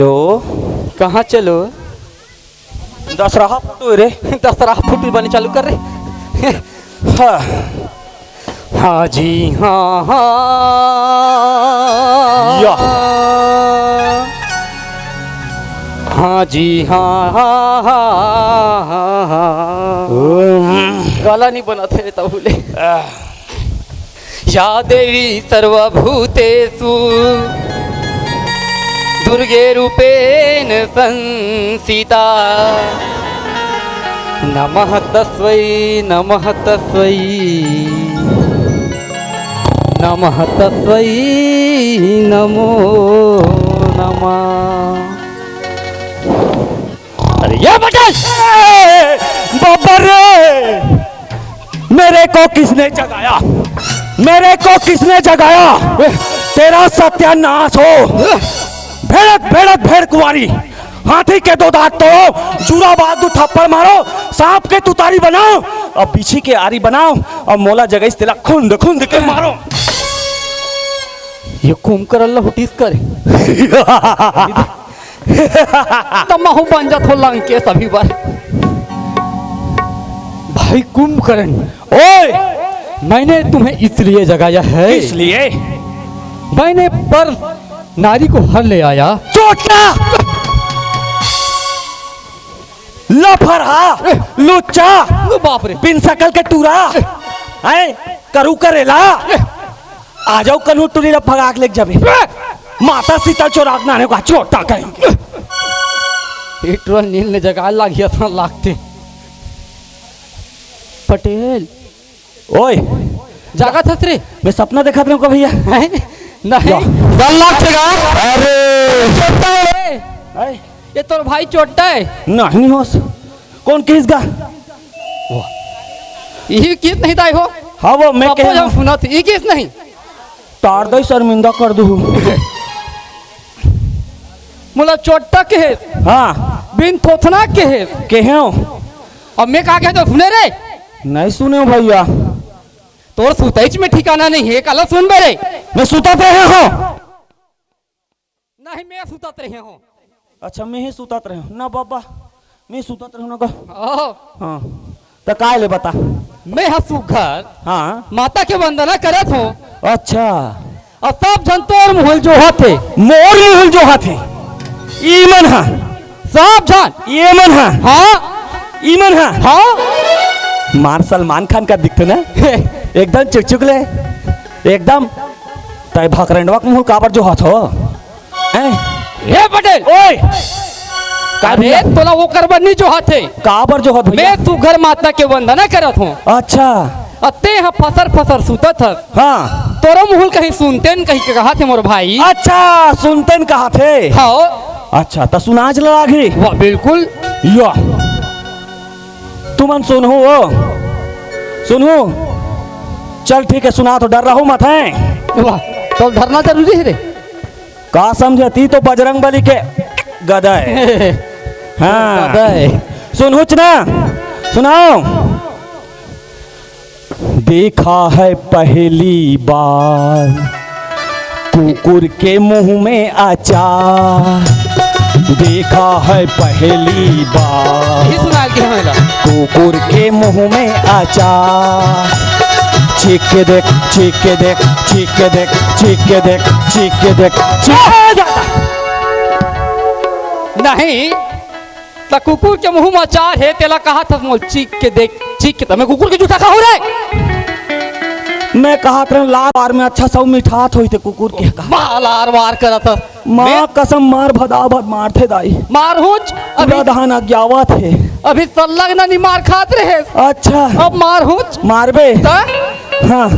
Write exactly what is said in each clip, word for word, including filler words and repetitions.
तो कहाँ चलो? दसराहा फोटो रे। दसराहा फोटो बने चालू कर रे। हाँ। हाँ जी, हाँ, हाँ। या। हाँ जी, हाँ, हाँ, हाँ, हाँ, हाँ। ओम। गला नहीं बना थे तब ले। आह। या देवी सर्वभूतेषु दुर्गे रूपेण संस्थिता। नमः तस्मै, नमः तस्मै, नमः तस्मै, नमो नमः। अरे ये बटन! ए, बाबा रे! मेरे को किसने जगाया? मेरे को किसने जगाया? तेरा सत्यानाश हो। भेड़क, भेड़क, भेड़ कुंवारी, हाथी के दो दांत तोड़ो, जूरा बांध दू थप्पड़ मारो, सांप के तुतारी बनाओ, अब बिछी के आरी बनाओ, अब मोला जगईस तेला खुंद खुंद के मारो। ये कुंभकर्ण ला हुटिस करे। तब महू बन जात हो लंकेश अभी बार। भाई कुंभकर्ण, ओए! मैंने तुम्हें इसलिए जगाया है, इसलिए? मैंने पर नारी को हर ले आया। चोटा! लफड़ा! लुच्चा! बाप रे! बिन सकल के टूरा! हैं? करू करेला! आ जाओ कन्हू टूरी ला भगा के लेके जाबे। माता सीता चोराक नाने का चोटा कहीं। पेट्रोल नील ने जगा लागिया था लागते। पटेल। ओए। जागा था रे। मैं सपना देखा था भैया। हैं? नहीं। या। डर लाग छेगा। अरे। चोट्टा है। हैं? ये तोर भाई चोट्टा है। नहीं होस। कौन किस गा? वाह। यही किस नहीं ताई हो? हाँ, वो मैं सबको कह जब सुना थी, ये किस नहीं? तार दई शर्मिंदा कर दू। मोला चोट्टा के हे। हाँ। बिन थोथना के हे। के हो? अब मैं का कहे तो सुने रे। नहीं सुने हो भैया। तोर सुतैच में ठिकाना नहीं है, काला सुन बे रे। मैं सुतत रहे हो। नहीं, मैं सुतत रहे हो। अच्छा, मैं ही सुतत रहे हो ना बाबा, मैं सुतत रहे हो ना का? ओहो। हाँ, तो काय ले बता। मैं हा सुघर। हाँ। माता के वंदना करत हो। अच्छा। और सब झन तोर मुहल जोहत हे। मोर मुहल जोहत हे। ई मन हा। सब झन। ये मन हा। हाँ। ई मन हा। हाँ। मार सलमान खान का दिखते ना। एकदम चुकचुक ले। एकदम। तय भकरंडवा के मुहल काबर जोहत हो? हैं? हे पटेल! ओए! का अरे, भैया? तोला ओकर बर नी जोहत हे। काबर जोहत भैया? मैं सुघर माता के वंदना करत हूँ। अच्छा। अ ते ह फसर फसर सुतत हस। हाँ। तोरो मुहुल कहीं सुनतेन कहीं के कहत हे मोर भाई। अच्छा, सुनतेन कहत हे। हाँ। अच्छा, त सुनाच लागही। वाह, बिल्कुल। या। तुमन सुनहू ओ। सुनहू। चल ठीक है, सुना तो डर रहू मत हैं। वाह, तो डरना जरूरी है रे। का समझे, ती तो बजरंग बली के गदा है। हाँ। गदा है। सुनहुच ना, सुनाओ। देखा है पहली बार कुकुर के मुंह में अचार, देखा है पहली बार। यही सुना के हमें ला। कुकुर के मुंह में अचार, चीख के देख, चीख के देख, चीख के देख, चीख के देख, चीख के देख, चीख। नहीं, त कुकुर के मुंह में अचार हे, तेला कहा था मोल चीख के देख, चीख के। त मैं कुकुर के जूठा खाहूं रे? मैं कहा था लार वार में अच्छा सा मिठात होई थे कुकुर के कहा। मार लार वार करत हस। माँ मैं कसम मार भदा भद मारथे दाई। मारहूंच। पूरा अभी धान अज्ञावत हे। अभी सल्लग ना नी मार खात रहे। अच्छा। अब मारहूंच। मारबे। त? हाँ।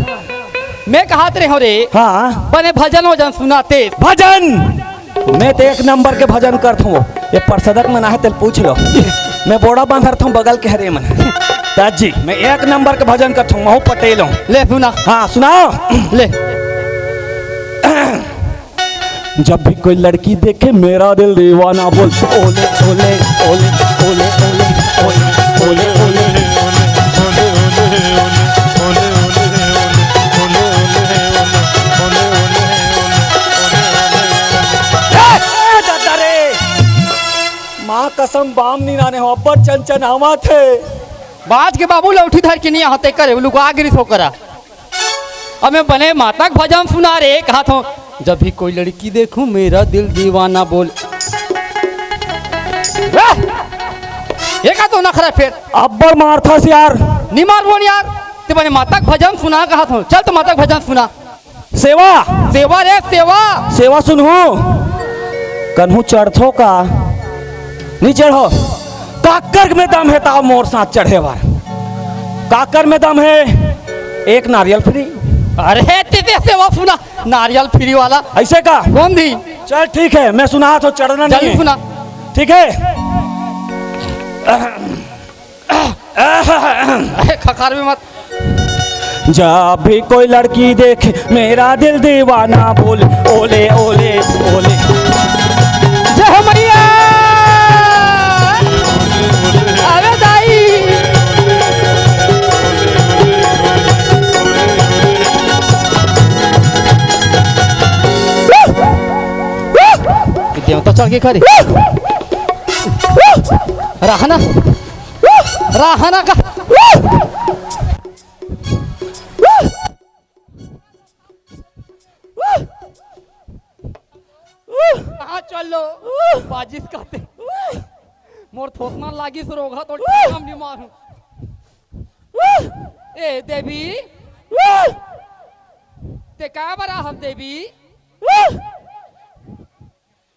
मैं कहत रहे हो रे। हाँ। बने भजन वजन सुनाते। भजन। मैं तो एक नंबर के भजन करत हूँ। ये परसदक में ना है, तेल पूछ लो। मैं बोड़ा बांधर था बगल के हरे मन। दाद जी, मैं एक नंबर के भजन करत हूँ, महू पटेल हूँ। ले सुना। हाँ, सुनाओ। ले। जब भी कोई लड़की देखे मेरा दिल दीवाना बोल, ओले ओले ओले ओले ओले ओले ओले ओले। ए, ए, दादा रे। बाम नी नाने हो, अब्बड़ चनचनावत हे। बाज के बाबू लौठी धर के नी आहत, तेकर लुका गिरिस हो करा। अब मैं बने माता के भजन सुना रे, कहत हों, "जब भी कोई लड़की देखूं, मेरा दिल दीवाना बोल।" वाह! ये का तो नखरा फेर? अब्बड़ मारथस यार। नी मारबो यार, ते बने माता के भजन सुना, कहत हों, चल तो माता के भजन सुना। सेवा। सेवा रे, सेवा। सेवा सुनहू। कन्हू चढ़थो का? नी चढ़ो। काकर में दम हे त मोर साथ चढ़े बर। काकर में दम हे? एक नारियल free। अरे, ते दे सेवा सुना, नारियल free वाला। अइसे का? कोन दी? चल ठीक हे, मैं सुनाथों, चढ़ना जल्दी नहीं हे। सुना। ठीक हे? अरे, खखार में मत। जब भी कोई लड़की देखे, मेरा दिल दीवाना बोले, ओले, ओले, ओले। जय हो मैया। अरे दाई। देवता चढ़ के खड़ी। रहना। रहना का। कहाँ चल लो? बाजिस कहते। मोर थोथना लागिस रोगहा तो काम नहीं मारू। ए देवी, ते का बरा हम देवी?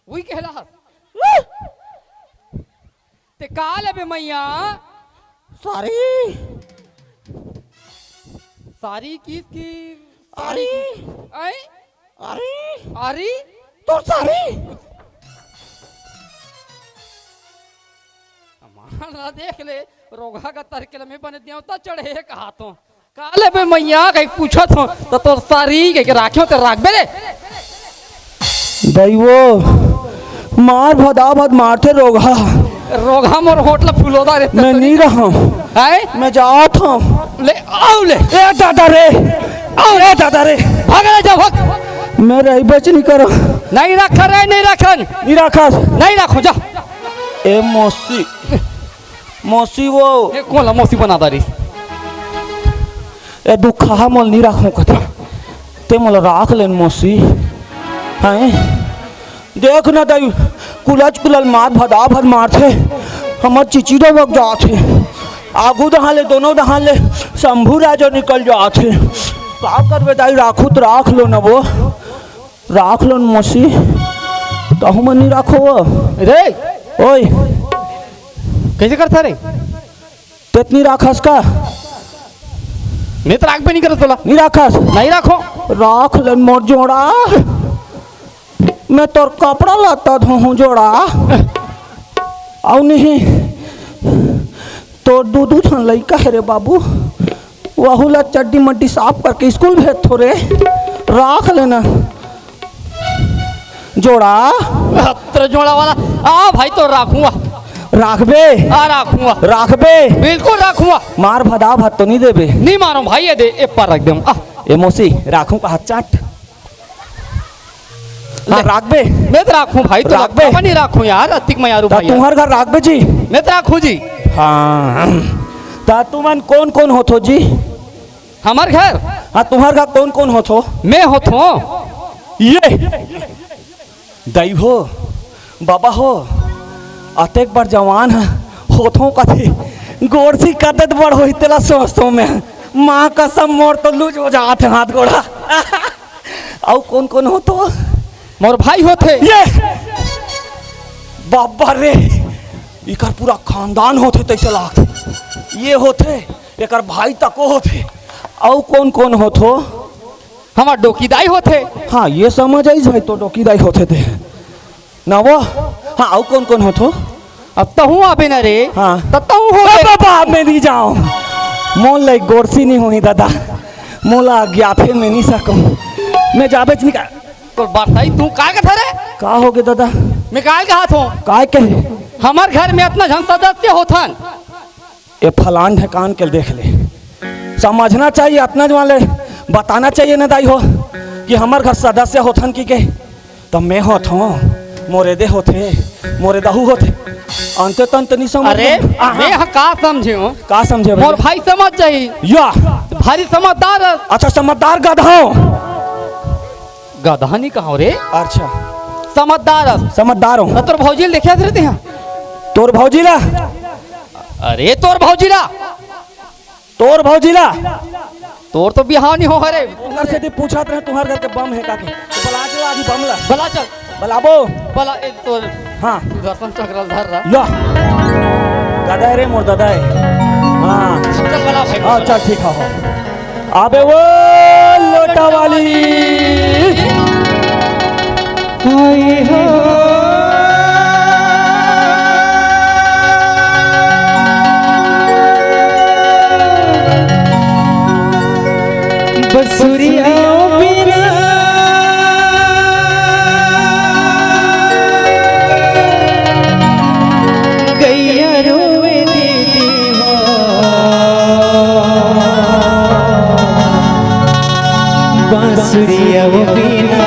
उही कहला हस। ते का लेबे मैया? सारी। सारी किस की? अरे। ऐ? अरे। अरे? तोर सारी। हमार ला देख ले, रोगहा का तरकेला में बने देवता चढ़े हे कहा तो। का लेबे मैया कहि पूछत हों, त तोर सारी कहिके राखे हों त राखबे रे। दाई वो, मार भदा भद मारथे रोगहा। रोगहा मोर होठ ला फुलोदा रे। मैं नी रहंव। हैं? मैं जात हों। ले, आव ले। ए दादा रे, आव। ए दादा रे। भाग ले, जा भाग। मैं रहिबेच नी करंव। नहीं रखन रे, नहीं रखन। नी रखस। नहीं रखंव, जा। ए मौसी। मौसी वो। ए, कोन ला मौसी बना डारिस? ए, दुखहा मोला नी राखंव कथे। ते मोला राख लेन मौसी। हैं? देख ना दाई, कुलच कुलल मार भदा भद मारथे। हमर चिचिरो बग जाथे। आगू डहान ले, दोनों डहान ले शंभू राजा निकल जाथे। का करबे दाई, राखहू त राख लो न वो। राख लो न मौसी, तहू मन नी राखो वो। रे! ओए! कइसे करथा रे? तें त नी राखस का? मैं त राखबे नी करंव तोला। नी राखस? नहीं राखंव। राख ले न मोर जोड़ा। मैं तोर कपड़ा लत्ता धोहूं जोड़ा। अउ नहीं, तोर दू दू झन लइका हे रे बाबू, वहू ला चड्डी मड्डी साफ करके स्कूल भेजथों रे। राख ले न जोड़ा। अत्र जोड़ा वाला। आ भाई, तो राखूंगा। राखबे? आ, राखूंगा। राखबे? बिल्कुल राखूंगा। मार भदा भद तो नी देबे? नी मारंव भाई, ये दे, ए पर रख देंव। आ। ए मौसी, राखूं का हाथ चाट? हाँ, ले। राखबे? मैं त राखूं भाई, तो राखबे? राखबे नी राखूं यार, अतिक मयारू त भाई यार। तुम्हर घर राखबे जी? मैं त राखूं जी। हाँ। त तुमन कोन कोन होथो जी? हमर घर? हाँ, तुम्हर घर कोन कोन होथो? मैं होथों। ये। दाई हो, बाबा हो, अतेक बड़ जवान ह, होथों कथे, गोरसी कते त बड़ होही, तेला सोचथों मैं। माँ कसम, मोर तो लूज हो जात हे हाथ गोड़ा। अउ कोन कोन होथो? मोर भाई होथे। ये! बाबा रे, इकर पूरा खानदान होथे तइसे लागथे। ये होथे, एकर भाई तको होथे। अउ कोन कोन होथो? हमर डोकी दाई होथे। हाँ, ये समझ आइस भाई, तो डोकी दाई होथे ते। ना वो? हाँ, अउ कोन कोन होथो? अब तहूँ आबे ना रे। हाँ। तब तहूँ हो ए बे। बाबा, मैं नी जांव। मोला गोरसी नी होही दादा। मोला अज्ञात हे, मैं नी सकंव। मैं जाबेच नी का। तो बताई तू काय कथा रे? का होगे दादा? मैं काय कहत हों? काय कहे? हमर घर में अतना झन सदस्य होथन। ए फलान ढकान के देख ले। समझना चाहिए, अतना जवान ले बताना चाहिए ना दाई हो कि हमर घर सदस्य होथन कि के। त मैं होथों, मोरे दे होथे, मोरे दाहू होथे। अंते तंत नि समझ अरे, में। आहा। मैं ह का समझे हूँ? का समझे मोर भाई? भाई समझ जाही। या। भारी समझदार हस। अच्छा, समझदार गधा हो। गधा नहीं कहा रे। अच्छा। समझदार हस। समझदार हो। त तोर भौजी ल देखे हस रे तेहा? तोर भौजी ला? अरे, तोर भौजी ला। तोर भौजी ला? तोर तो बिहाव नहीं हो हरे। ओकर से ती पूछत रहे, तुम्हार घर के बम हे का के? तो बला चला अभी बम ला। बला चल। बलाबो। बला, ए, तोर हाँ। सुदर्शन चक्र ल धर रहा। या। दादा रे मोर दादा हे। हाँ। चल बला भाई। हाँ, चल ठीक है, हो। अबे वो लोटा वाली। हाय हो। बसुरिया बिना गैया रोवे दीदी माँ। बांसुरिया बिना